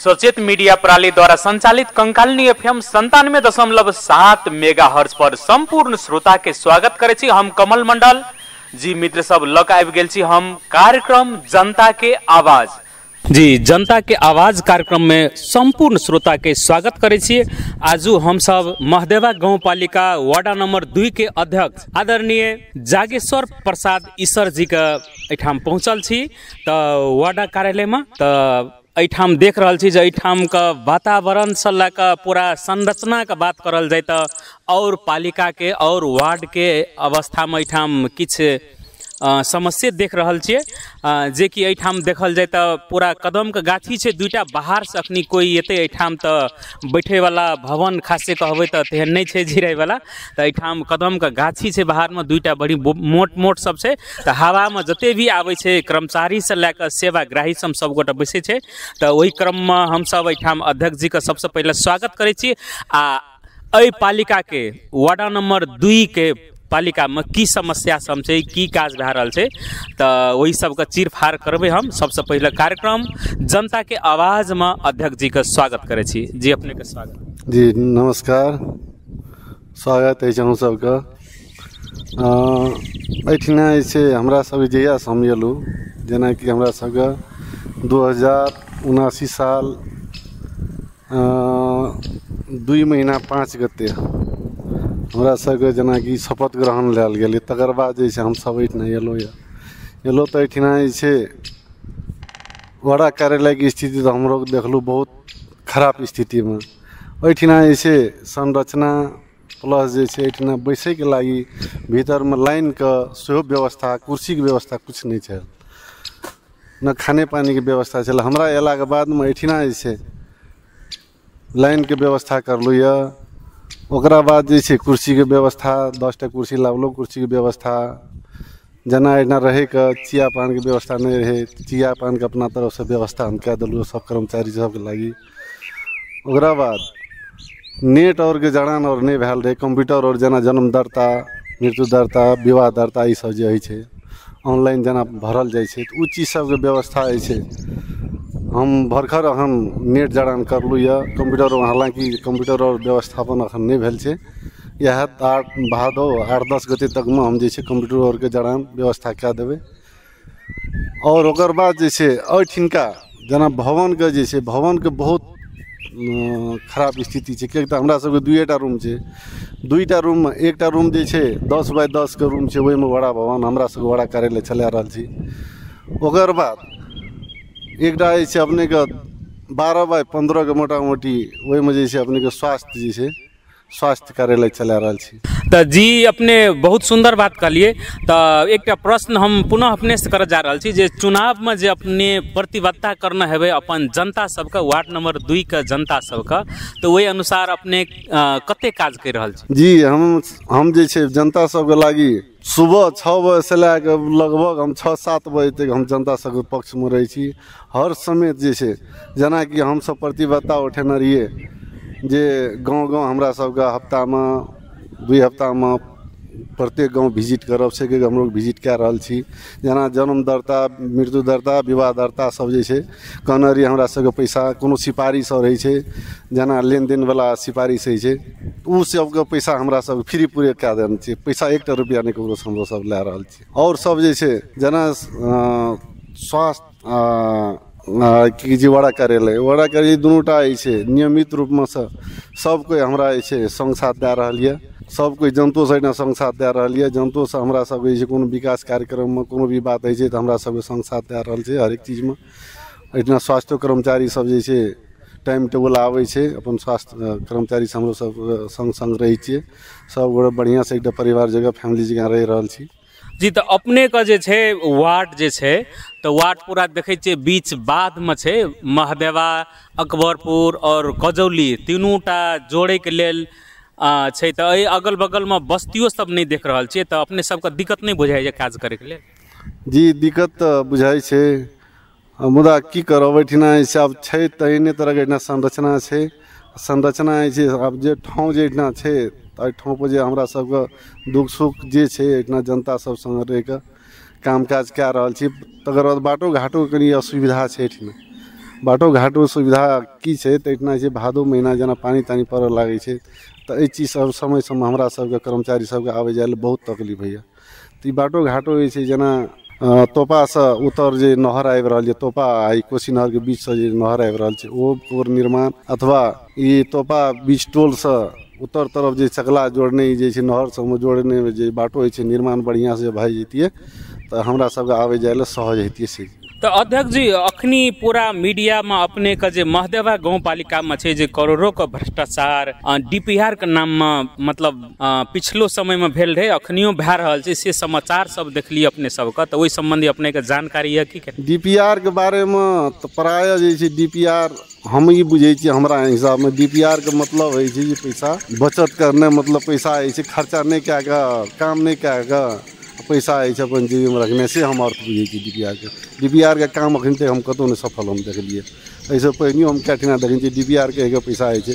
सचेत मीडिया प्रणाली द्वारा संचालित कंकालिनी एफएम 97.7 मेगाहर्ट्ज पर संपूर्ण श्रोता के स्वागत करै छी। हम कमल मंडल जी मित्र सब लग आबि गेल छी। हम कार्यक्रम जनता के आवाज, जी जनता के आवाज कार्यक्रम में संपूर्ण श्रोता के स्वागत करै छी। आजू हम सब महदेवा गाउँपालिका वार्ड नंबर 2 के अध्यक्ष आदरणीय जागेश्वर प्रसाद ईसर जी के एठाम पहुँचल छी। तो वार्ड कार्यालय में तो एठाम देख रहल छी जे एठाम के वातावरण से लऽ कऽ पूरा संरचना के बात करल जाय तऽ और पालिका के और वार्ड के अवस्था में एठाम किछु समस्या देख रहल छियै, जे कि एहिठाम देखल जाय तऽ पूरा कदमके गाछी छै दुईटा, बाहर से अखनी कोई एतै एहिठाम तऽ बैठेवला भवन खासे कहबै तऽ तेहन नहि छै जिरैवला। तऽ एहिठाम कदमके गाछी छै बाहरमे दुईटा, बड़ी मोट मोट सब छै। तऽ हवामे जते भी आबै छै कर्मचारी से लए कऽ सेवाग्राही सब सबगोटा बैसै छै। तऽ ओहि क्रममे हमसब एहिठाम अध्यक्ष जीके सबसँ पहिले स्वागत करै छी। आ एहि पालिकाके वार्ड नंबर 2 के पालिका में की समस्या सब छै, की काज भए रहल छै, तऽ ओहि सबके चीरफाड़ करबै हम। सबसँ पहिले कार्यक्रम जनता के आवाज में अध्यक्ष जी के स्वागत करै छी। जी अपने के स्वागत। जी नमस्कार, स्वागत अछि अहूँ सबके। एहिठिना जे छै हमरा सब जहियासँ हम एलहुँ, जेनाकि हमरा सबके 2079 साल 2 महीना 5 गते हमरा सबके जेनाकि शपथ ग्रहण लेल गेलै, तकर बाद जे छै हमसब एहिठिना एलहुँ यऽ। एलहुँ तऽ एहिठिना जे छै वड़ा कार्यालयके स्थिति तऽ हमरो देखलहुँ बहुत खराब स्थितिमे। एहिठिना जे छै संरचना प्लस जे छै एहिठिना बैसैके लागि भीतरमे लाइनके सेहो व्यवस्था, कुर्सीके व्यवस्था किछु नहि छल, न खाने पानीके व्यवस्था छल। हमरा अयलाके बादमे एहिठिना जे छै लाइनके व्यवस्था करलहुँ यऽ। ओकरा बाद जे छै कुर्सीके व्यवस्था, 10टा कुर्सी लाबलहुँ, कुर्सीके व्यवस्था। जेना एहिना रहैके चिया पानके व्यवस्था नहि रहै, चिया पानके अपना तरफसँ व्यवस्था हम कए देलहुँ सब कर्मचारी सबके लागि। ओकरा बाद नेट आओरके जड़ान आओर नहि भेल रहै, कम्प्यूटर आओर जेना जन्म दर्ता, मृत्यु दर्ता, विवाह दर्ता ई सब जे होइ छै ऑनलाइन जेना भरल जाइ छै, तऽ ओ चीज सबके व्यवस्था जे छै हम भरखर अखन नेट जड़ान करलहुँ यऽ। कम्प्यूटर हालाँकि कम्प्यूटर आओर व्यवस्थापन अखन नहि भेल छै, इएह 8 भादो 8-10 गते तकमे हम जे छै कम्प्यूटर आओरके जड़ान व्यवस्था कए देबै। आओर ओकर बाद जे छै एहिठिनका जेना भवनके जे छै भवनके बहुत खराब स्थिति छै, किएकि तऽ हमरा सबके 2टा रूम छै, 2टा रूममे एकटा रूम जे छै 10 बाय 10 के रूम छै, ओहिमे वड़ा भवन हमरा सबके वड़ा कार्यालय चला रहल छी। ओकर बाद एकटा जे छै अपनेके 12 बाय 15 के मोटामोटी, ओहिमे जे छै अपनेके स्वास्थ्य जे छै स्वास्थ्य कार्यालय चला रहल छी। तऽ जी अपने बहुत सुन्दर बात कहलियै। तऽ एकटा प्रश्न हम पुनः अपनेसँ करऽ जा रहल छी जे चुनावमे जे अपने प्रतिबद्धता करने हेबै अपन जनता सबके, वार्ड नंबर 2 के जनता सबके, तऽ ओहि अनुसार अपने कते काज करि रहल छी? जी हम जे छै जनता सबके लागि सुबह 6 बजे से लए कऽ लगभग हम 6-7 बजे तक हम जनता सबके पक्षमे रहै छी हर समय। जे छै जेनाकि हमसब प्रतिबद्धता उठेने रहियै जे गाँव गाँव हमरा सबके हफ्तामे 2 हफ्तामे प्रत्येक गाँव विजिट करब, से हमलोग विजिट कए रहल छी। जेना जन्म दर्ता, मृत्यु दर्ता, विवाह दर्ता सब जे छै कहने रहियै हमरा सबके पैसा कोनो सिफारिश आओर होइ छै, जेना लेनदेनवला सिफारिश होइ छै, ओ सबके पैसा हमरा सब फ्री पूरे कए देने छियै, पैसा 1टा रुपैआ नहि ककरोसँ हमरो सब लए रहल छी। आओर सब जे छै जेना स्वास्थ्य की जे वड़ा कार्यालय, वड़ा कार्यालय दुनूटा जे छै नियमित रूपमे सब कोइ हमरा जे छै सङ्ग साथ दए रहल यऽ, सब कोइ जनतोसँ एहिना सङ्ग साथ दए रहल यऽ। जनतोसँ हमरा सबके जे छै कोनो विकास कार्यक्रममे कोनो भी बात होइ छै तऽ हमरा सबके सङ्ग साथ दए रहल छै हरेक चीजमे। एहिठिना स्वास्थ्यो कर्मचारी सब जे छै टाइम टेबुल आबै छै, अपन स्वास्थ्य कर्मचारी से हमरो सब सङ्ग सङ्ग रहै छियै, सब गोटे बढ़िआँसँ एकटा परिवार जगह फैमिली जकाँ रहि रहल छी। जी तऽ अपनेके जे छै वार्ड जे छै तऽ वार्ड पूरा देखै छियै बीच बाधमे छै, महदेवा, अकबरपुर और कजौली तीनूटा जोड़ैके लेल छै। तऽ एहि अगल बगलमे बस्तियो सब नहि देख रहल छियै, तऽ अपने सबके दिक्कत नहि बुझाइए काज करैके लेल? जी दिक्कत तऽ बुझाइ छै, मुदा की करब, एहिठिना जे छै आब छै तेहने तरहके एहिठिना संरचना छै, संरचना जे छै आब जे ठाँव जे एहिठिना छै तऽ एहि ठाँवपर जे हमरा सबके दुःख सुख जे छै एहिठिना जनता सब सङ्ग रहिकऽ काम काज कए रहल छी। तकर बाद बाटो घाटो कनि असुविधा छै एहिठिना, बाटो घाटो सुविधा की छै तऽ एहिठिना जे भादो महीना जेना पानि तानि पड़ऽ लागै छै तऽ एहि चीज सब समय समय हमरा सबके कर्मचारी सबके आबै जाइ लए बहुत तकलीफ होइए। तऽ ई बाटो घाटो जे छै जेना तोपासँ उतर जे नहर आबि रहल छै, तोपा आ ई कोसी नहरके बीचसँ जे नहर आबि रहल छै ओकर निर्माण, अथवा ई तोपा बीच टोलसँ उत्तर तरफ जे चकला जोड़ने जे छै नहर सबमे जोड़ने जे बाटो होइ छै निर्माण बढ़िआँसँ भए जैतियै तऽ हमरा सबके आबै जाइ लए सहज हेतियै से। तऽ अध्यक्ष जी, अखनी पूरा मीडियामे अपनेके जे महदेवा गाउँपालिकामे छै जे करोड़ोके भ्रष्टाचार डीपीआर के नाममे मतलब पिछलो समयमे भेल रहै, अखनियो भए रहल छै, से समाचार सब देखलियै अपने सबके, तऽ ओहि सम्बन्धी अपनेके जानकारी यऽ की? डीपीआर के बारेमे तऽ प्रायः जे छै डीपीआर हम ई बुझै छियै, हमरा हिसाबमे डीपीआर के मतलब होइ छै जे पैसा बचत करनाइ, मतलब पैसा जे छै खर्चा नहि कए कऽ, काम नहि कए कऽ पैसा जे छै अपन जेबीमे रखने, से हम अर्थ बुझै छियै डीपीआर के। डीपीआर के काम अखन तक हम कतहु नहि सफल हम देखलियै। एहिसँ पहिनियो हम कए ठिना देखने छियै डीपीआर के पैसा होइ छै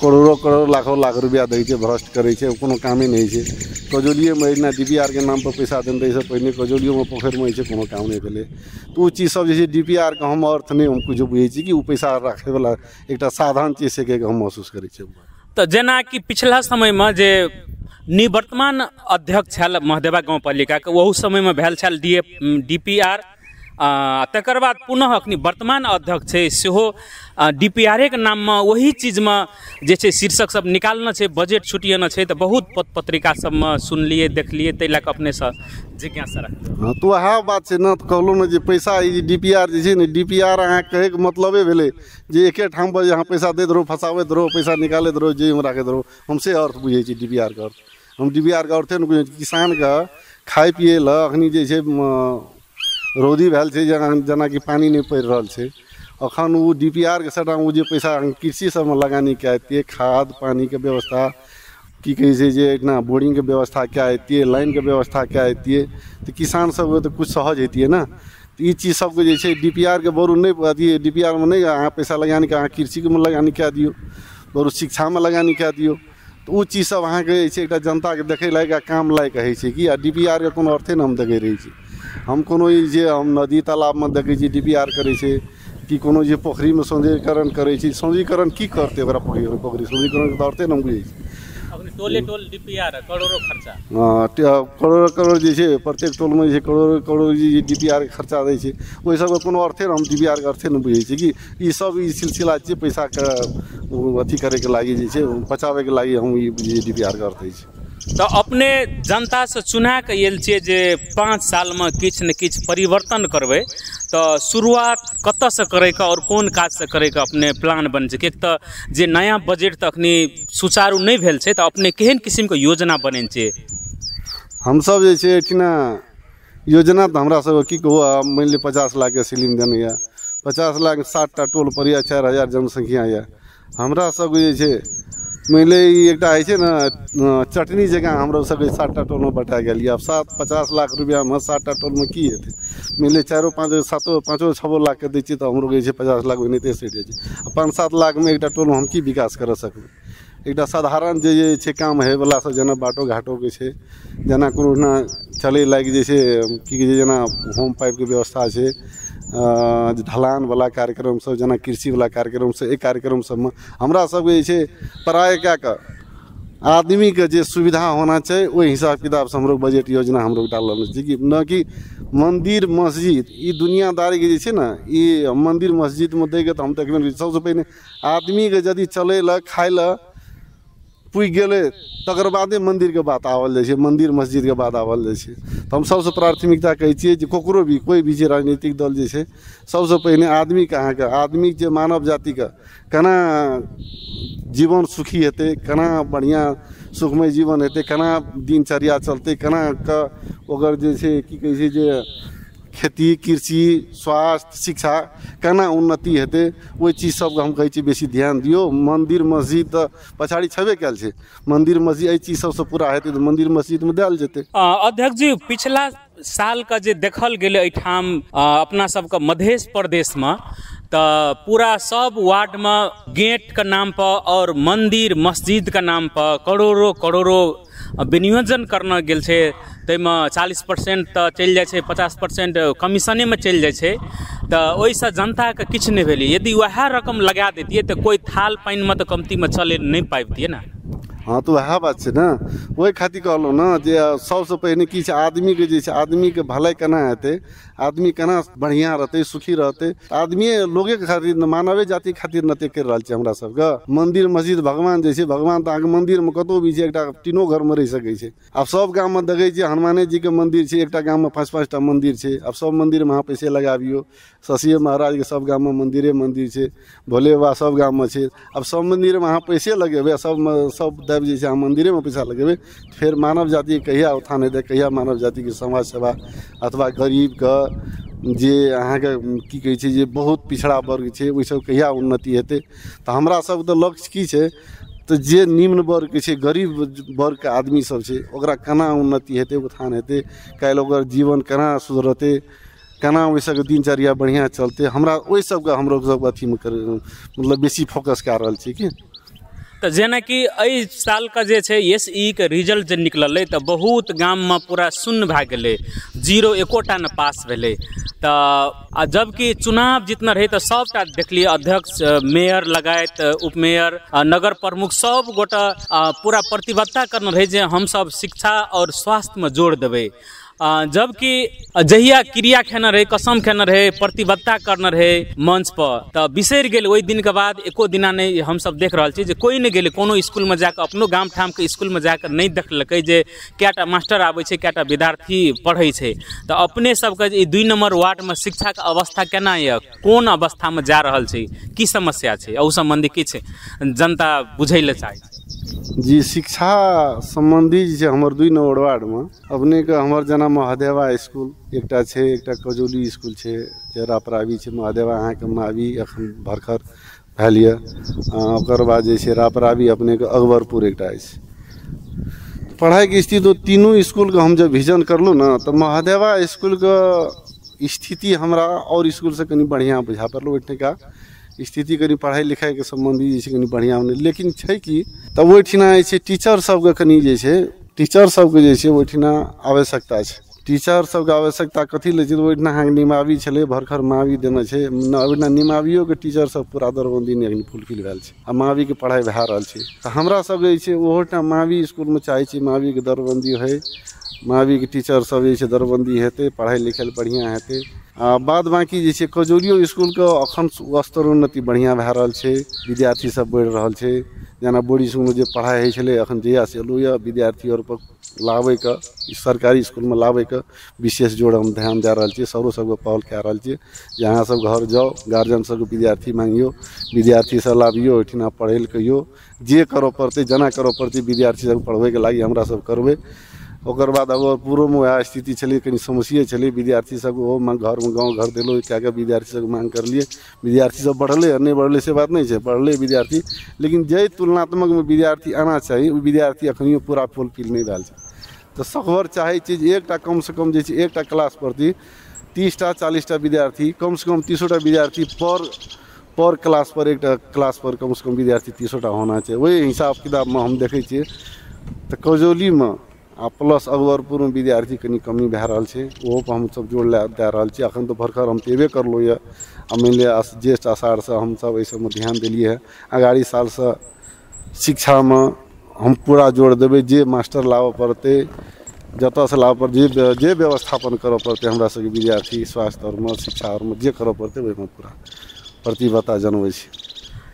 करोड़ो करोड़ लाखो लाख रुपया दै छै, भ्रष्ट करै छै, कोनो कामे नहि होइ छै। कजौलिएमे एहिना डीपीआर के नाम पर पैसा देने रहै, एहिसँ पहिने कजौलियोमे पोखरिमे होइ छै कोनो काम नहि भेलै। तऽ ओ चीज सब जे छै डीपीआर के हम अर्थ नहि हम किछो बुझै छी कि ओ पैसा राखैवला एकटा साधन छियै से कहिके हम महसूस करै छियै। तऽ जेनाकि पिछला समयमे जे निवर्तमान अध्यक्ष छल महदेवा गाउँपालिकाके, ओहू समयमे भेल छल डीपीआर, तकर बाद पुनः अखनी वर्तमान अध्यक्ष छै सेहो डीपीआरे के नाममे वही चीजमे जे छै शीर्षक सब निकालना छै, बजट छुटियाना छै, तऽ बहुत पत्र पत्रिका सबमे सुनलियै देखलियै, ताहि लए कऽ अपनेसँ जिज्ञासा रखलियै। हँ, तऽ वएह बात छै ने, तऽ कहलहुँ ने जे पैसा ई डीपीआर जे छै ने, डीपीआर अहाँ कहैके मतलबे भेलै जे एके ठाम पर जे अहाँ पैसा दैत रहू, फँसाबैत रहू, पैसा निकालैत रहू, जेबीमे राखैत रहू, हम से अर्थ बुझै छी डीपीआर के अर्थ। हम डीपीआर के अर्थे नहि बुझै छी। किसानके खाय पियै लए अखनी जे छै रौदी भेल छै, जेनाकि पानि नहि पड़ि रहल छै, अखन ओ डीपीआर के सभटा ओ जे पैसा कृषि सबमे लगानी कए दितियै, खाद पानिके व्यवस्था की कहै छै जे एहिठिना बोरिंगके व्यवस्था कए दितियै, लाइनके व्यवस्था कए दितियै, तऽ किसान सबके तऽ किछु सहज हेतियै ने। तऽ ई चीज सबके जे छै डीपीआर के बरू नहि अथी डीपीआर मे नहि अहाँ पैसा लगानी कऽ अहाँ कृषिमे लगानी कए दियौ, बरू शिक्षामे लगानी कए दियौ, तऽ ओ चीज सब अहाँके जे छै एकटा जनताके देखै लायक आ काम लायक होइ छै कि। आ डीपीआर के कोनो अर्थे नहि हम देखै रहै छी। हम कोनो ई जे हम नदी तालाबमे देखै छी डीपीआर करै छै कि कोनो जे पोखरिमे सौन्दर्यीकरण करै छै, सौन्दर्यीकरण की करतै ओकरा पोखरि सौन्दर्यीकरणके तऽ अर्थे नहि हम बुझै छी। टोले टोल डीपीआर करोड़ो खर्चा, हँ, करोड़ो करोड़ जे छै प्रत्येक टोलमे जे छै करोड़ो करोड़ जे डीपीआर के खर्चा दै छै, ओहि सबके कोनो अर्थे हम डीपीआर के अर्थे नहि बुझै छी कि ई सब ई सिलसिला छियै पैसाके अथी करैके लागि जे छै बचाबैके लागि हम ई बुझै छियै डीपीआर के अर्थ होइ छै। तऽ अपने जनतासँ चुना कऽ आयल छियै जे 5 सालमे किछु ने किछु परिवर्तन करबै, तऽ शुरुआत कतऽसँ करैके आओर कोन काजसँ करैके अपने प्लान बन छै? किएक तऽ जे नया बजट तऽ अखनी सुचारू नहि भेल छै, तऽ अपने केहन किसिमके योजना बनेने छियै? हमसब जे छै एहिठिना योजना तऽ हमरा सबके की कहू, मानि लिअ 50 लाखके सीलिंग देने यऽ, 50 लाख 7टा टोल पर यऽ, 4000 जनसंख्या यऽ। हमरा सबके जे छै मानि लिअ ई एकटा होइ छै ने चटनी जकाँ हमरो सबके 7टा टोलमे बटा गेल यऽ। आब 50 लाख रुपैआमे 7टा टोलमे की हेतै? मानि लिअ 4 5 7 5 6 लाखके दै छियै तऽ हमरो जे छै 50 लाख ओनाहिते सटि जाइ छै। आ 5-7 लाखमे एकटा टोलमे हम की विकास करऽ सकबै? एकटा साधारण जे छै काम होइवला सब जेना बाटो घाटोके छै, जेना कोनो चलै लायक जे छै की कहै छै जेना होम पाइपके व्यवस्था छै, ढलानवला कार्यक्रम सब जेना कृषिवला कार्यक्रम सब, एहि कार्यक्रम सबमे हमरा सबके जे छै प्राय कए कऽ आदमीके जे सुविधा होना छै ओहि हिसाब किताबसँ हमरो बजट योजना हमरो डालल छै कि न कि मन्दिर मस्जिद ई दुनियादारीके जे छै ने ई मन्दिर मस्जिदमे दैके तऽ हम देखबे नहि करै छी। सबसँ पहिने आदमीके यदि चलै लए खाइ लए पुगि गेलै तकर बादे मन्दिरके बात आबल जाइ छै, मन्दिर मस्जिदके बात आबल जाइ छै। तऽ हम सबसँ प्राथमिकता कहै छियै जे ककरो भी कोइ भी जे राजनीतिक दल जे छै सबसँ पहिने आदमीके अहाँके आदमी जे मानव जातिके केना जीवन सुखी हेतै, केना बढ़िआँ सुखमय जीवन हेतै, केना दिनचर्या चलतै, केना कऽ ओकर जे छै की कहै छै जे खेती कृषि स्वास्थ्य शिक्षा केना उन्नति हेतै, ओहि चीज सबके हम कहै छी बेसी ध्यान दियौ। मन्दिर मस्जिद तऽ पछाड़ी छेबे कयल छै, मन्दिर मस्जिद एहि चीज सबसँ पूरा हेतै तऽ मन्दिर मस्जिदमे देल जेतै। अध्यक्ष जी, पिछला सालके जे देखल गेलै एहिठाम अपना सबके मध्य प्रदेशमे तऽ पूरा सब वार्डमे गेटके नाम पर और मंदिर मस्जिदके नाम पर करोड़ों करोड़ों विनियोजन करना गेल छै, ताहिमे 40% तऽ चलि जाइ छै, 50% कमीशनेमे चलि जाइ छै, तऽ ओहिसँ जनताके किछु नहि भेलै। यदि वएह रकम लगा दैतियै तऽ कोइ थाल पानिमे तऽ कमतीमे चलै नहि पाबितियै ने। हँ, तऽ वएह बात छै ने, ओहि खातिर कहलहुँ ने जे सबसँ पहिने की छै, आदमीके जे छै आदमीके भलाइ केना हेतै, आदमी केना बढ़िआँ रहतै, सुखी रहतै, आदमीए लोगेके खातिर, मानवे जातिके खातिर ने करि रहल छै। हमरा सबके मन्दिर मस्जिद भगवान जे छै, भगवान तऽ अहाँके मन्दिरमे कतहु भी छै, एकटा टीनो घरमे रहि सकै छै। आब सब गाममे देखै छियै हनुमाने जीके मन्दिर छै, एकटा गाममे 5-5 टा मन्दिर छै। आब सब मन्दिरमे अहाँ पैसे लगाबियौ, शशिये महाराजके सब गाममे मन्दिरे मन्दिर छै, भोले बाबा सब गाममे छै। आब सब मन्दिरमे अहाँ पैसे लगेबै, सबमे सब देव जे छै अहाँ मन्दिरेमे पैसा लगेबै, फेर मानव जातिके कहिया उत्थान हेतै, कहिया मानव जातिके समाज सेवा अथवा गरीबके जे अहाँके की कहै छै जे बहुत पिछड़ा वर्ग छै ओहि सब कहिया उन्नति हेतै। तऽ हमरा सब तऽ लक्ष्य की छै, तऽ जे निम्न वर्गके छै, गरीब वर्गके आदमी सब छै, ओकरा केना उन्नति हेतै, उत्थान हेतै, काल्हि ओकर जीवन केना सुधरतै, केना ओहि सबके दिनचर्या बढ़िआँ चलतै, हमरा ओहि सबके हमरो सब अथीमे मतलब बेसी फोकस कए रहल छी कि। तऽ जेनाकि एहि सालके जे छै SEE के रिजल्ट जे निकललै तऽ बहुत गाममे पूरा शून्य भए गेलै, 0 एकोटा नहि पास भेलै। तऽ आ जबकि चुनाव जितना रहै तऽ सभटा देखलियै अध्यक्ष, मेयर लगायत, उपमेयर, नगर प्रमुख सब गोटा पूरा प्रतिबद्धता करने रहै जे हमसब शिक्षा और स्वास्थ्यमे जोर देबै। जबकि जहिया क्रिया खेने रहे, कसम खेने रहे, प्रतिबद्धता करने रहे मंच पर, तऽ बिसरि गेल। ओहि दिनके बाद एको दिना नहि हमसब देख रहल छी जे कोइ नहि गेलै कोनो स्कूलमे जाकऽ, अपनो गाम ठामके स्कूलमे जाकऽ नहि देखलकै जे कएटा मास्टर आबै छै, कएटा विद्यार्थी पढ़ै छै। तऽ अपने सबके ई 2 नम्बर वार्डमे शिक्षाके अवस्था केना यऽ, कोन अवस्थामे जा रहल छै, की समस्या छै, एहि सम्बन्धी किछु जनता बुझै लए चाहै छै। जी, शिक्षा सम्बन्धी जे छै हमर 2 नम्बर वार्डमे अपनेके हमर जेना महादेवा स्कूल एकटा छै, एकटा कजौली स्कूल छै, जे रापरावी छै। महादेवा अहाँके मावी एखन भरखर भेल यऽ, ओकर बाद जे छै रापरावी अपनेके अकबरपुर एकटा अछि। पढ़ाइके स्थिति तीनू स्कूलके हम जब विजन करलहुँ ने तऽ महादेवा स्कूलके स्थिति हमरा आओर स्कूलसँ कनि बढ़िआँ बुझा पड़ल। ओहिठिनका स्थिति कनि पढ़ाइ लिखाइके सम्बन्धी जे छै कनि बढ़िआँ नहि, लेकिन छै कि तऽ ओहिठिना जे छै टीचर सबके कनि जे छै टीचर सबके जे छै ओहिठिना आवश्यकता छै। टीचर सबके आवश्यकता कथी लै छै, ओहिठिना अहाँके निमावी छलै, भरखर मावी देने छै, ओहिठिना निमावियोके टीचर सब पूरा दरबन्दी नहि एखन फुलफिल भेल छै आ मावीके पढ़ाइ भए रहल छै। तऽ हमरा सब जे छै ओहोठाम मावी स्कूलमे चाहै छी मावीके दरबन्दी होइ, मावीके टीचर सब जे छै दरबन्दी हेतै, पढ़ाइ लिखाइ बढ़िआँ हेतै। आ बाद बाँकी जे छै कजौलियो स्कूलके एखन स्तरोन्नति बढ़िआँ भए रहल छै, विद्यार्थी सब बढ़ि रहल छै। जेना बोर्डिंग स्कूलमे जे पढ़ाइ होइ छलै, एखन जहियासँ एलहुँ यऽ विद्यार्थी आओर पर लाबैके, सरकारी स्कूलमे लाबैके विशेष जोर हम ध्यान दए रहल छियै। सरो सबके पहल कए रहल छियै जे अहाँ सब घर जाउ, गार्जियन सबके विद्यार्थी माँगियौ, विद्यार्थी सब लाबियौ, ओहिठिना पढ़ै लए कहियौ, जे करऽ पड़तै जेना करऽ पड़तै विद्यार्थी सबके पढ़बैके लागि हमरा सब करबै। ओकर बाद अकबरपुरोमे वएह स्थिति छलै, कनि समस्ये छलै, विद्यार्थी सबके ओहोमे घरमे गाँव घर देलहुँ कए कऽ विद्यार्थी सबके माँग करलियै, विद्यार्थी सब बढ़लै, नहि बढ़लै से बात नहि छै, बढ़लै विद्यार्थी, लेकिन जाहि तुलनात्मकमे विद्यार्थी आना चाही ओ विद्यार्थी एखनियो पूरा फुलफिल नहि भेल छै। तऽ सकभर चाहै छी जे एकटा कमसँ कम जे छै एकटा क्लास प्रति 30टा 40टा विद्यार्थी, कमसँ कम 30टा विद्यार्थी पर क्लास पर, एकटा क्लास पर कमसँ कम विद्यार्थी 30टा होना चाही। ओहि हिसाब किताबमे हम देखै छियै तऽ कजौलीमे आ प्लस अकबरपुरमे विद्यार्थी कनि कमी भए रहल छै, ओहोपर हमसब जोर दए रहल छी। एखन तऽ भरखर हम तऽ एबे करलहुँ यऽ, आ मानि लिअ ज्येष्ठ आषाढ़सँ हमसब एहि सबमे ध्यान देलियै हँ। अगाड़ी सालसँ शिक्षामे हम पूरा जोर देबै, जे मास्टर लाबऽ पड़तै, जतऽसँ लाबऽ पड़तै, जे व्यवस्थापन करऽ पड़तै हमरा सबके विद्यार्थी स्वास्थ्य आओरमे शिक्षा आओरमे जे करऽ पड़तै ओहिमे पूरा प्रतिबद्धता जनबै छी।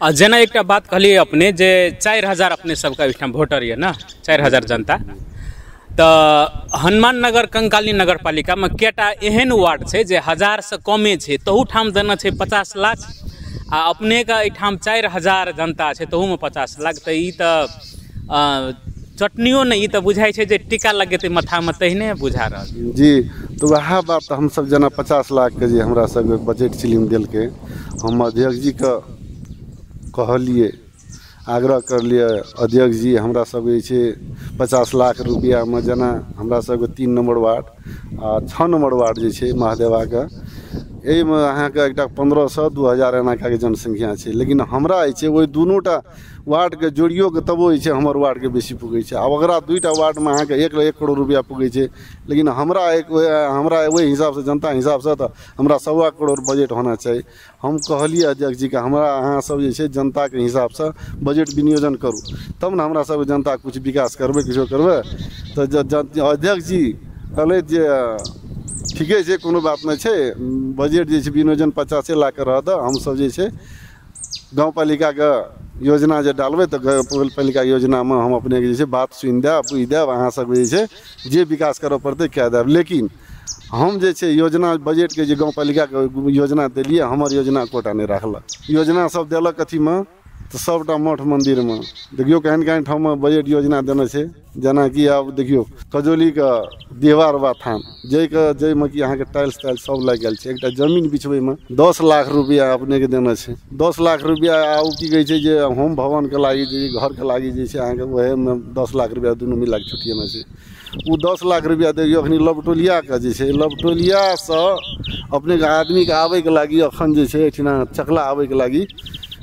आ जेना एकटा बात कहलियै अपने जे 4000 अपने सबके एहिठाम वोटर यऽ ने, 4000 जनता, तऽ हनुमान नगर कंकाली नगर पालिकामे कएटा एहन वार्ड छै जे 1000सँ कमे छै, तहू ठाम देने छै 50 लाख, आ अपनेके एहिठाम 4000 जनता छै तहूमे 50 लाख, तऽ ई तऽ चटनियो नहि, ई तऽ बुझाइ छै जे टीका लगेतै माथामे तहिने बुझा रहल छै। जी, तऽ वएह बात तऽ हमसब जेना 50 लाखके जे हमरा सबके बजट सीलिंग देलकै, हम अध्यक्ष जीके कहलियै, आग्रह करलियै अध्यक्ष जी हमरा सब जे छै 50 लाख रुपैआमे जेना हमरा सबके 3 नम्बर वार्ड आ 6 नम्बर वार्ड जे छै महादेवाके एहिमे अहाँके एकटा 1500 2000 एना कए के जनसंख्या छै। लेकिन हमरा जे छै ओहि दुनूटा वार्डके जोड़ियो के तबो जे छै हमर वार्डके बेसी पुगै छै। आब ओकरा 2टा वार्डमे अहाँके 1 करोड़ रुपया पुगै छै, लेकिन हमरा ओहि हिसाबसँ जनता हिसाबसँ तऽ हमरा 1.25 करोड़ बजट होना चाही। हम कहलियै अध्यक्ष जीके हमरा अहाँ सब जे छै जनताके हिसाबसँ बजट विनियोजन करू, तब ने हमरा सब जनता कुछ विकास करबै, किछो करबै। तऽ अध्यक्ष जी कहलथि जे ठीके छै, कोनो बात नहि छै, बजट जे छै विनियोजन 50 लाखके रहत, हमसब जे छै गाँवपालिकाके योजना जे डालबै तऽ गाँवपालिका योजनामे हम अपनेके जे छै बात सुनि देब, बुझि देब, अहाँ सबके जे छै जे विकास करऽ पड़तै कए देब। लेकिन हम जे छै योजना बजटके जे गाँवपालिकाके योजना देलियै, हमर योजना कोटा नहि राखलक। योजना सब देलक अथीमे तऽ सबटा मठ मन्दिरमे देखियौ केहन केहन ठाममे बजट योजना देने छै। जेनाकि आब देखियौ खजौलीके डिहबार थान जाहिमे कि अहाँके टाइल्स ताइल्स सब लागि गेल छै, एकटा जमीन बिछबैमे 10 लाख रुपया अपनेके देने छै। 10 लाख रुपया आ ओ की कहै छै जे होम भवनके लागि जे घरके लागि जे छै अहाँके ओहिमे 10 लाख रुपया दुनू मिलाके छुटिएने छै। ओ 10 लाख रुपया देखियौ अखनी लवटोलियाके जे छै, लवटोलियासँ अपनेके आदमीके आबैके लागि अखन जे छै एहिठिना चकला आबैके लागि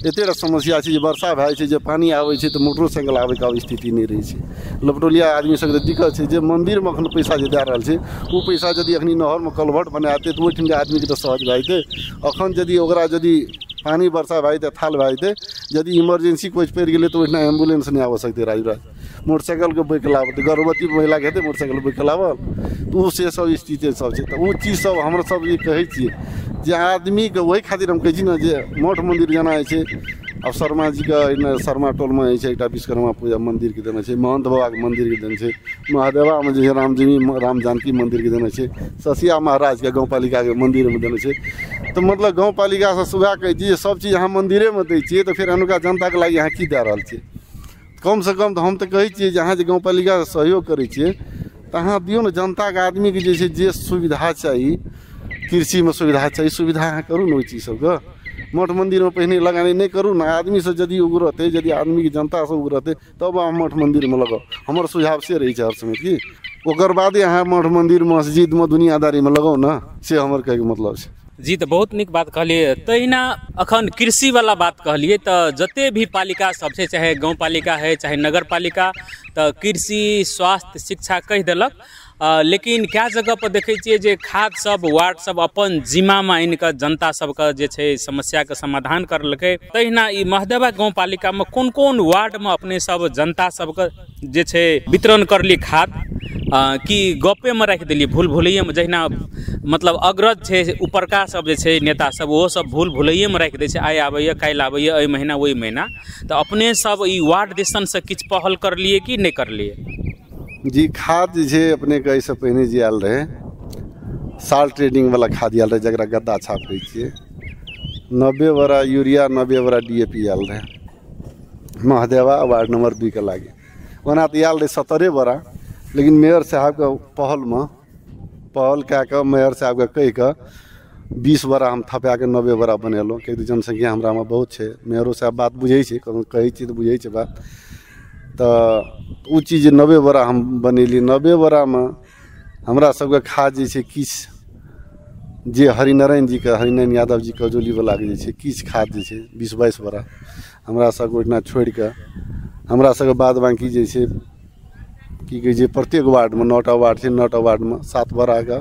एतेक समस्या छै जे वर्षा भए जाइ छै, जे पानि आबै छै तऽ मोटरोसाइकिल आबैके आब स्थिति नहि रहै छै। लवटोलिया आदमी सबके दिक्कत छै जे मन्दिरमे अखन पैसा जे दए रहल छै ओ पैसा यदि अखनी नहरमे कलभट बना देतै तऽ ओहिठामके आदमीके तऽ सहज भए जेतै। अखन यदि ओकरा यदि पानि वर्षा भए जेतै, थाल भए जेतै, यदि इमरजेंसी कोइ पड़ि गेलै तऽ ओहिठिना एम्बुलेंस नहि आबि सकतै। राजराज मोटरसाइकिलके बोइके लाबत, गर्भवती महिलाके हेतै मोटरसाइकिल बोइके लाबल, तऽ ओ से सब स्थिति सब छै। तऽ ओ चीज सब हमर सब जे कहै छियै जे आदमीके ओहि खातिर हम कहै छी ने जे मठ मन्दिर जेना होइ छै, आब शर्मा जीके शर्मा टोलमे जे छै एकटा विश्वकर्मा पूजा मन्दिरके देने छै, महन्त बाबाके मन्दिरके देने छै, महादेवामे जे छै रामजीवी राम जानकी मन्दिरके देने छै, ससिया महाराजके गाँवपालिकाके मन्दिरमे देने छै। तऽ मतलब गाँवपालिकासँ सुविधा कहै छियै जे सब चीज अहाँ मन्दिरेमे दै छियै तऽ फेर अनुका जनताके लागि अहाँ की दए रहल छियै? कमसँ कम तऽ हम तऽ कहै छियै जे अहाँ जे गाँवपालिकासँ सहयोग करै छियै तऽ अहाँ दियौ ने जनताके आदमीके जे छै जे सुविधा चाही, कृषिमे सुविधा चाही, सुविधा अहाँ करू ने ओहि चीज सबके। मठ मन्दिरमे पहिने लगानी नहि करू ने, आदमीसँ यदि उग्रतै, यदि आदमीके जनतासँ उग्रतै तब अहाँ मठ मन्दिरमे लगाउ। हमर सुझाव से रहै छै हर समय कि ओकर बादे अहाँ मठ मन्दिर मस्जिदमे दुनियादारीमे लगाउ ने, से हमर कहैके मतलब छै। जी तऽ बहुत नीक बात कहलियै। तहिना अखन कृषिवला बात कहलियै तऽ जते भी पालिका सब छै, चाहे गाँवपालिका है चाहे नगरपालिका, तऽ कृषि स्वास्थ्य शिक्षा कहि देलक, लेकिन कए जगह पर देखै छियै जे खाद सब वार्ड सब अपन जिम्मामे आनि कऽ जनता सबके जे छै समस्याके समाधान करलकै। तहिना ई महदेवा गाँवपालिकामे कोन कोन वार्डमे अपने सब जनता सबके जे छै वितरण करली खाद, कि गप्पेमे राखि देलियै भूल भुलैएमे? जहिना मतलब अग्रज छै उपरका सब जे छै नेता सब, ओहो सब भूल भुलैएमे राखि दै छै, आइ आबैए काल्हि आबैए, एहि महीना ओहि महीना। तऽ अपने सब ई वार्ड दिसनसँ किछु पहल करलियै कि नहि करलियै? जी खाद जे छै अपनेके एहिसँ पहिने जे आयल रहै साल ट्रेडिंगवला खाद आयल रहै, जकरा गद्दा छाप कहै छियै, 90 बोरा यूरिया 90 बोरा DAP आयल रहै महदेवा वार्ड नंबर 2 के लागे। ओना तऽ आयल रहै 70 बोरा, लेकिन मेयर साहबके पहलमे पहल कए कऽ मेयर साहबके कहि कऽ 20 बोरा हम थपा कऽ 90 बोरा बनेलहुँ, कियाकि जनसंख्या हमरामे बहुत छै। मेयरो साहब बात बुझै छै, कखनो कहै छियै तऽ बुझै छै बात। तऽ ओ चीज 90 बोरा हम बनेलियै। 90 बोरामे हमरा सबके खाद जे छै किछु जे हरिनारायण जीके, हरिनारायण यादव जी कजौलीवलाके जे छै किछु खाद जे छै 20-22 बोरा हमरा सबके ओहिठिना छोड़िकऽ हमरा सबके बाद बाँकी जे छै की कहै छै प्रत्येक वार्डमे 9टा वार्ड छै, 9टा वार्डमे 7 बोराके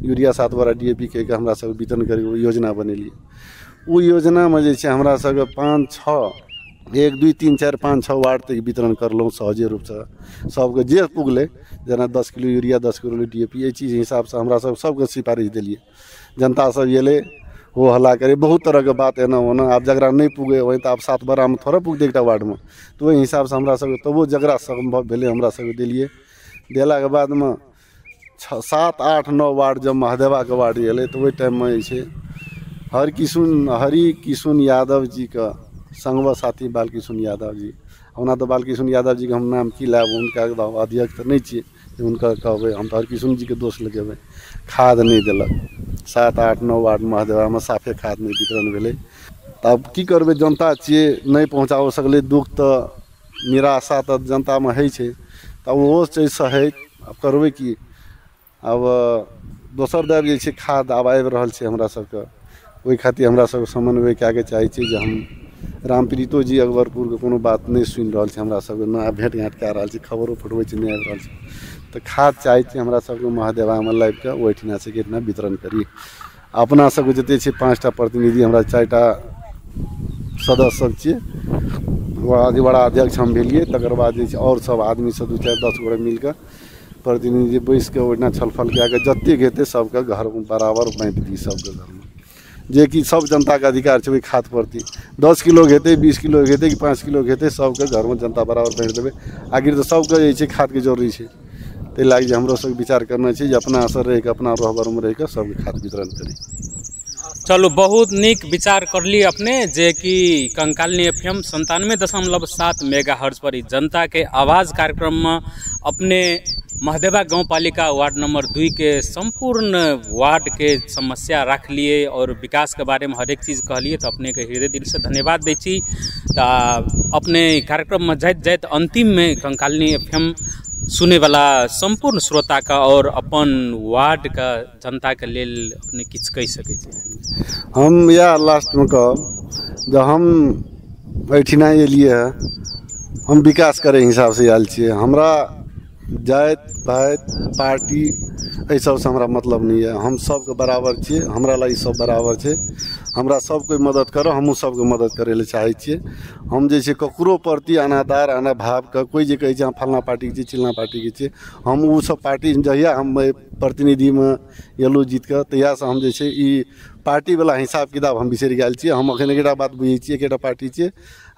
यूरिया 7 बोरा DAP कहि कऽ हमरा सबके वितरण करैके योजना बनेलियै। ओ योजनामे जे छै हमरा सबके 5, 6 1 2 3 4 5 6 वार्ड तक वितरण करलहुँ सहजे रूपसँ, सबके जे पुगलै, जेना 10 किलो यूरिया 10 किलो DAP, एहि चीज हिसाबसँ हमरा सब सबके सिफारिश देलियै। जनता सब एलै हो हल्ला करै, बहुत तरहके बात एना ओना। आब जकरा नहि पुगै ओहि तऽ आब 7 बोरामे थोड़े पुगतै एकटा वार्डमे, तऽ ओहि हिसाबसँ हमरा सबके तबो जकरा सम्भव भेलै हमरा सबके देलियै। देलाके बादमे 6, 7, 8, 9 वार्ड जब महदेवाके वार्ड एलै तऽ ओहि टाइममे जे छै हरिकिशुन यादव जीके संगवा साथी बालकिशुन यादव जी, ओना तऽ बालकिशुन यादव जीके हम नाम की लायब, हुनका अध्यक्ष तऽ नहि छियै जे हुनकर कहबै, हम तऽ हरिकिशुन जीके दोष लगेबै। खाद नहि देलक, 7, 8, 9 वार्ड महदेवामे साफे खाद नहि वितरण भेलै। तऽ आब की करबै, जनता छियै, नहि पहुँचाबऽ सकलै, दुःख तऽ निराशा तऽ जनतामे होइ छै, तऽ ओहो छै सहैत। आब करबै की, आब दोसर दब जे छै खाद आब आबि रहल छै हमरा सबके। ओहि खातिर हमरा सब समन्वय कए के चाहै छी जे हम रामप्रीतो जी अकबरपुरके कोनो बात नहि सुनि रहल छै, हमरा सबके न भेँट घाँट कए रहल छै, खबरो पठबै छै, नहि आबि रहल छै। तऽ खाद चाहै छी हमरा सबके महदेवामे लाबि कऽ ओहिठिना से एहिठिना वितरण करी। अपना सबके जतेक छै 5टा प्रतिनिधि, हमरा 4टा सदस्य सब छियै, वड़ा अध्यक्ष हम भेलियै, तकर बाद जे छै आओर सब आदमी सब 2-4-10 गोटे मिल कऽ प्रतिनिधि बैस कऽ ओहिठिना छलफल कए कऽ जतेक हेतै सबके घर बराबर बाँटि दी सबके घरमे, जेकि सब जनताके अधिकार छै ओहि खाद प्रति। 10 किलो हेतै, 20 किलो हेतै कि 5 किलो हेतै, सबके घरमे जनता बराबर बाँटि देबै। आखिर तऽ सबके जे छै खादके जरूरी छै, ताहि लागि जे हमरो सबके विचार करना छै जे अपना असर रहिकऽ अपना रहबरमे रहिकऽ सबके खाद वितरण करी। चलू, बहुत नीक विचार करली अपने, जे कि कंकालिनी FM 97.7 mega hertz पर जनता के आवाज़ कार्यक्रम में अपने महदेवा गाँवपालिका वार्ड नंबर 2 के संपूर्ण वार्ड के समस्या रख लिए और विकास के बारे में हरेक चीज़ कहलिए, तो अपने के हृदय दिल से धन्यवाद दै छी। तऽ अपने कार्यक्रम में जाइत जाइत अंतिम में कंकालिनी FM सुने वाला संपूर्ण श्रोता का और अपन वार्ड का जनता के लेल अपने किछु कहि सकै छी? हम इएह लास्टमे कहब जे हम एहिठिना एलियै हँ, हम विकास करै हिसाबसँ आयल छियै। हमरा जाति भाति पार्टी एहि सबसँ हमरा मतलब नहि यऽ, हम सबके बराबर छियै, हमरा लागि सब बराबर छै, हमरा सब कोइ मदद करऽ, हमहूँ सबके मदद करै लए चाहै छियै। हम जे छै ककरो प्रति अनादार अनाभावके कोइ जे कहै छै हम फल्लाँ पार्टीके छियै चिल्लाँ पार्टीके छियै, हम ओ सब पार्टी जहिया हम प्रतिनिधिमे एलहुँ जीत कऽ तहियासँ हम जे छै ई पार्टीवला हिसाब किताब हम बिसरि गेल छियै। हम एखन एकेटा बात बुझै छियै, एकेटा पार्टी छियै,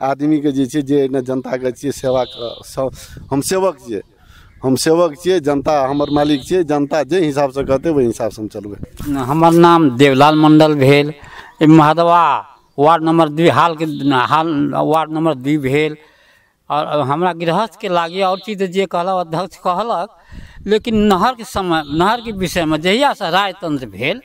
आदमीके जे छै जे जनताके छियै सेवा, हम सेवक छियै, हम सेवक छियै, जनता हमर मालिक छियै, जनता जे हिसाबसँ कहतै ओहि हिसाबसँ हम चलबै। हमर नाम देवलाल मंडल भेल, महदवा वार्ड नंबर 2 हाल के हाल वार्ड नंबर 2 भेल। और हमरा गृहस्थ के लागे और चीज जे कहलक अध्यक्ष कहलक, लेकिन नहर के समय नहर के विषय में जहिया से राजतंत्र भेल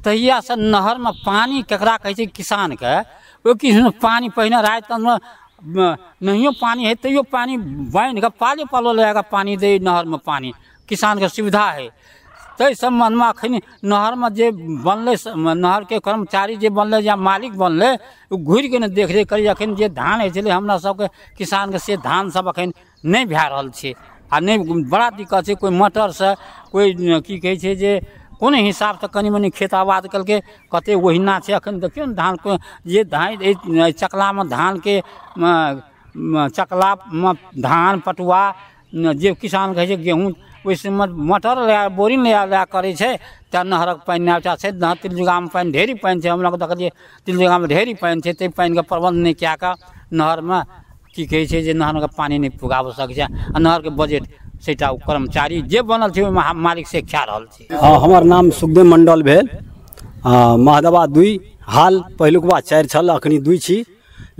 तहिया से नहर में पानी केकरा कहै छै किसान के, ओहि किसान पानी पहिने राजतंत्र में नहियो पानी है तैयो पानी बान्हि कऽ पाले पालो लगा कऽ पानी दै नहर में पानी किसान के सुविधा है। ताहि सम्बन्धमे अखन नहरमे जे बनलै नहरके कर्मचारी जे बनलै या मालिक बनलै ओ घुरिके नहि देखरेख करी। अखन जे धान होइ छलै हमरा सबके किसानके से धान सब अखन नहि भए रहल छै आ नहि बड़ा दिक्कत छै। कोइ मोटरसँ कोइ की कहै छै जे कोनो हिसाबसँ कनि मनि खेत आबाद केलकै, कतेक ओहिना छै। अखन देखियौ ने धान जे धान चकलामे धानके चकलामे धान पटुआ जे किसान कहै छै गेहूँ ओहि मोटर लगा बोरिंग लगा लगा करै छै तऽ नहरक पानि नहि छै। नहर तिलजुगामे पानि ढेरी पानि छै, हमरा देखलियै तिलजुगामे ढेरी पानि छै, ताहि पानिके प्रबन्ध नहि कए कऽ नहरमे की कहै छै जे नहरके पानि नहि पुगाबऽ सकै छै। आ नहरके बजट सेटा ओ कर्मचारी जे बनल छै ओहिमे मालिक से खा रहल छै। हँ, हमर नाम सुखदेव मंडल भेल, महदवा 2 हाल पहिलुकवा 4 छल, अखनी 2 छी।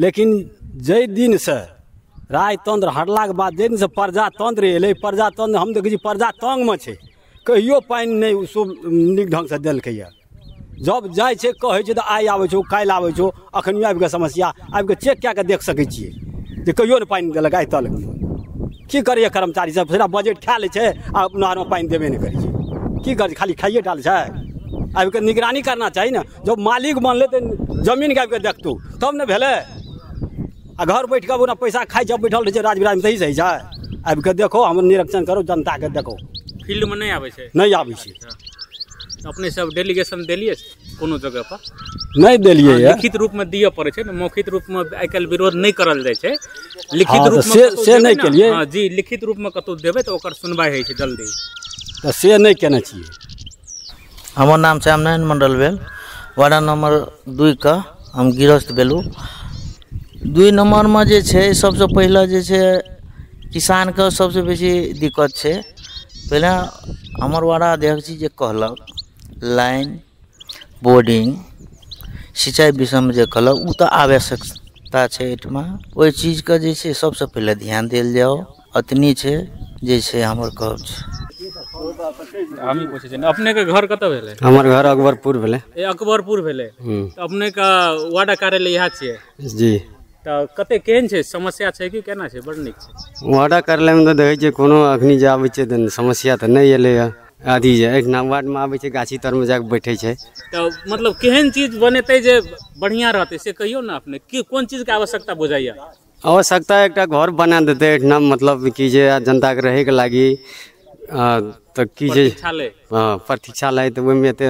लेकिन जाहि दिनसँ राजतंत्र हटलाके बाद जाहि दिनसँ प्रजातंत्र एलै, प्रजातंत्र हम देखै छी प्रजा तंगमे छै, कहियो पानि नहि नीक ढङ्गसँ देलकैए। जब जाइ छै कहै छै तऽ आइ आबै छौ काल्हि आबै छौ, अखन आबिकऽ समस्या आबिकऽ चेक कए कऽ देख सकै छियै जे कहियो नहि पानि देलक आइ तक। की करैए कर्मचारी सब, पूरा बजट खा लै छै आ नहरमे पानि देबे नहि करै छै। की करै छै, खाली खाइए डाल छै। आबिकऽ निगरानी करना चाही ने, जब मालिक बनलै तऽ जमीनके आबिकऽ देखतौ तब ने भेलै। आ घर बैठ कऽ ओना पैसा खाइ छै बैठल रहै छै राजविराजमे, सही सही छै। आबिकऽ देखो, हमर निरीक्षण करो, जनताके देखो। फील्डमे नहि आबै छै, नहि आबै छै। अपने सब डेलीगेशन देलियै कोनो जगह पर? नहि देलियै। लिखित रूपमे दिअ पड़ै छै ने, मौखित रूपमे आइ काल्हि विरोध नहि करल जाइ छै। लिखित रूपमे से नहि केलियै। हँ जी, लिखित रूपमे कतहु देबै तऽ ओकर सुनवाइ होइ छै जल्दी, तऽ से नहि केने छियै। हमर नाम श्यामनारायण मंडल भेल, वार्ड नंबर 2 के हम गृहस्थ भेलहुँ। 2 नम्बरमे जे छै सबसँ पहिले जे छै किसानके सबसँ बेसी दिक्कत छै। पहिले हमर वार्ड अध्यक्ष जी जे कहलक लाइन बोर्डिंग सिंचाई विषयमे जे कहलक ओ तऽ आवश्यकता छै एहिठमा, ओहि चीजके जे छै सबसँ पहिले ध्यान देल जाओ। अतनी छै जे छै हमर कहब छै। हमही पूछै छी, अपनेके घर कतऽ भेलै? हमर घर अकबरपुर भेलै। ए अकबरपुर भेलै। अपनेके वार्ड कार्यालय इएह छियै? जी। तऽ कते केहन छै समस्या छै कि केना छै? बड़ नीक छै वार्ड कार्यालयमे तऽ देखै छियै कोनो अखनी जे आबै छै तऽ समस्या तऽ नहि एलैए। अथी जे एहिठिना वार्डमे आबै छै, गाछी तरमे जाके बैठै छै। तऽ मतलब केहन चीज बनेतै जे बढ़िआँ रहतै से कहियौ ने अपने, की कोन चीजके आवश्यकता बुझाइए? आवश्यकता एकटा घर बना देतै एहिठिना, मतलब कि जे जनताके रहैके लागी, तऽ की जे हँ प्रतीक्षालय, तऽ ओहिमे एतै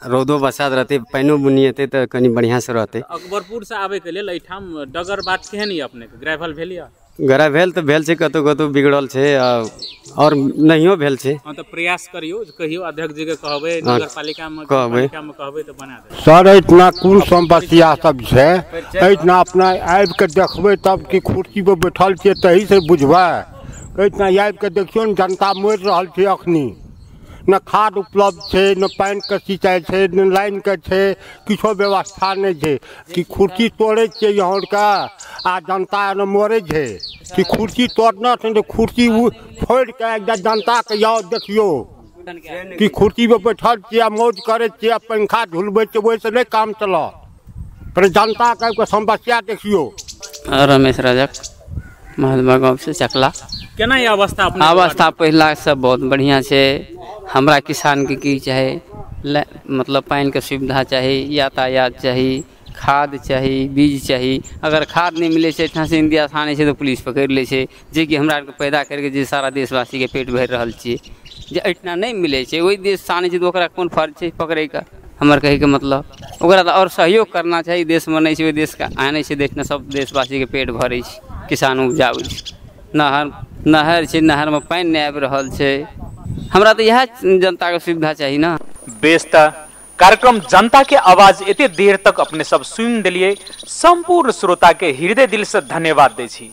रौदो बसात रहतै, पानिओ बुनी हेतै तऽ कनि बढ़िआँसँ रहतै। अकबरपुरसँ आबैके लेल एहिठाम डगर बाट केहन यऽ अपनेके? ग्रेवल भेल यऽ? ग्रेवल तऽ भेल छै, कतहु कतहु बिगड़ल छै आओर नहियो भेल छै। हँ तऽ प्रयास करियौ, कहियौ अध्यक्ष जीके कहबै, नगरपालिकामे कहबै तऽ बना देबै। सर एहिठिना कोन समस्या सब छै एहिठिना अपना आबिके देखबै तब कि कुर्सीपर बैठल छियै तहीसँ बुझबै। एहिठिना आबिके देखियौ ने, जनता मरि रहल छै अखनी, न खाद उपलब्ध छै, न पानिके सिंचाइ छै, न लाइनके छै, किछो व्यवस्था नहि छै। कि कुर्सी तोड़ै छियै यहाँके आ जनता एना मरै छै। कि कुर्सी तोड़ना छै तऽ कुर्सी फोड़िके एकटा जनताके आउ देखियौ कि कुर्सीपर बैठल छियै आ मौज करै छियै आ पंखा झुलबै छियै, ओहिसँ नहि काम चलत। पर जनताके आबिके समस्या देखियौ। रमेश रजक, महदबा गाँव से चकला। केना ये अवस्था अपने? अवस्था पहिलासँ बहुत बढ़िआँ छै। हमरा किसानके की चाही, मतलब पानिके सुविधा चाही, यातायात चाही, खाद चाही, बीज चाही। अगर खाद नहि मिलै छै एहिठामसँ इंडियासँ आनै छै तऽ पुलिस पकड़ि लै छै, जेकि हमरा आरके पैदा करिके जे सारा देशवासीके पेट भरि रहल छियै, जे एहिठिना नहि मिलै छै ओहि देशसँ आनै छै तऽ ओकरा कोन फर्ज छै पकड़ैके? हमर कहैके मतलब ओकरा तऽ आओर सहयोग करना चाही। देशमे नहि छै ओहि देशके आनै छै, देखना सब देशवासीके पेट भरै छै, किसान उपजाबै छै। नहर छै, नहरमे पानि नहि आबि रहल छै। हमरा तऽ इएह जनताके सुविधा चाही ने। बेस, तऽ कार्यक्रम जनता के आवाज एते देर तक अपने सब सुनि देलियै, संपूर्ण श्रोता के हृदय दिल से धन्यवाद दै छी।